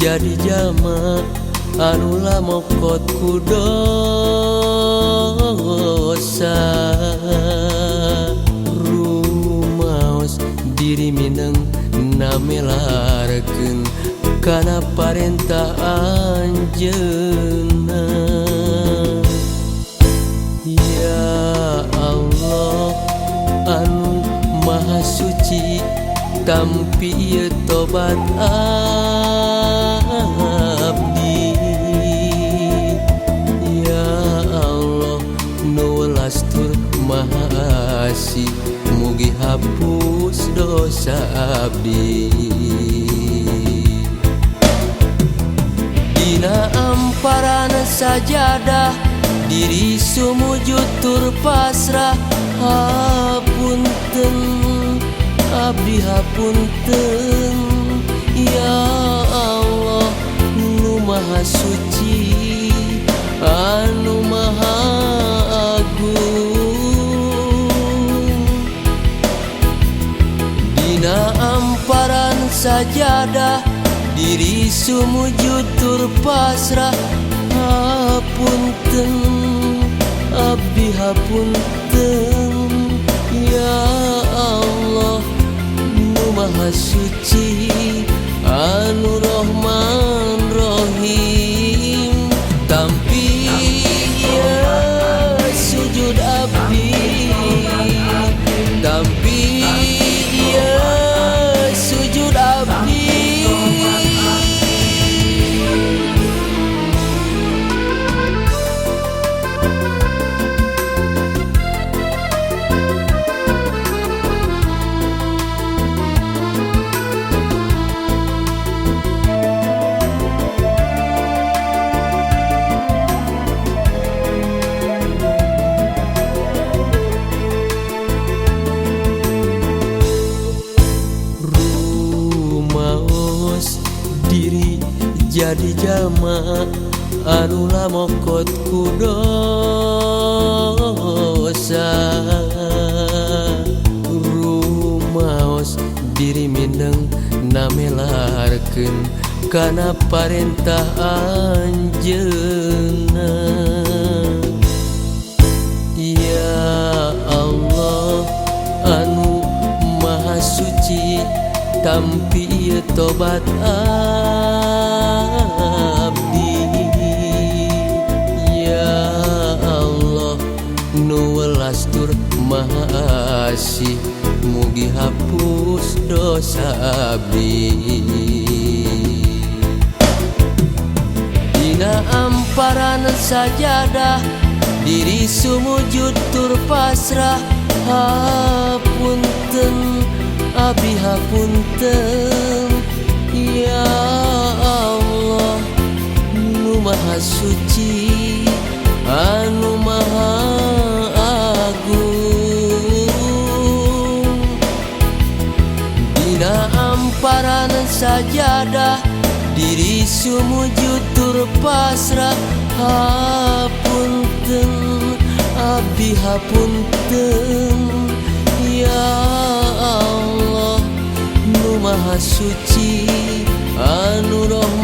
jadi jalma anu lamokot ku dosa. Rumaos diri mineng namelarkeun kana parentah Anjeunna. Ya Allah anu maha suci, tampi ieu tobat abdi. Ya Allah nu welas tur maha asih, mugi hapus dosa abdi. Dina amparan sajadah diri sumujud tur pasrah, hapunten abdi hapunten. Ya Allah nu maha suci anu maha agung. Dina amparan sajadah diri sumujud tur pasrah, hapunten abdi hapunten. Ya Allah nu maha suci anu Rahman Rahim, tampi ieu sujud abdi, tampi ieu sujud abdi. Rumaos diri jadi jalma anu lamokot ku dosa. Rumaos diri mineng namelarkeun kana parentah Anjeunna. Ya Allah anu maha suci, tampi ieu tobat abdi. Ya Allah nu welas tur maha asih, mugi hapus dosa abdi. Dina amparan sajadah diri sumujud tur pasrah, hapunten abdi hapunten. Ya Allah nu maha suci anu maha agung. Dina amparan sajadah diri sumujud tur pasrah, hapunten abdi hapunten. Ya Allah nu maha suci anu Rahman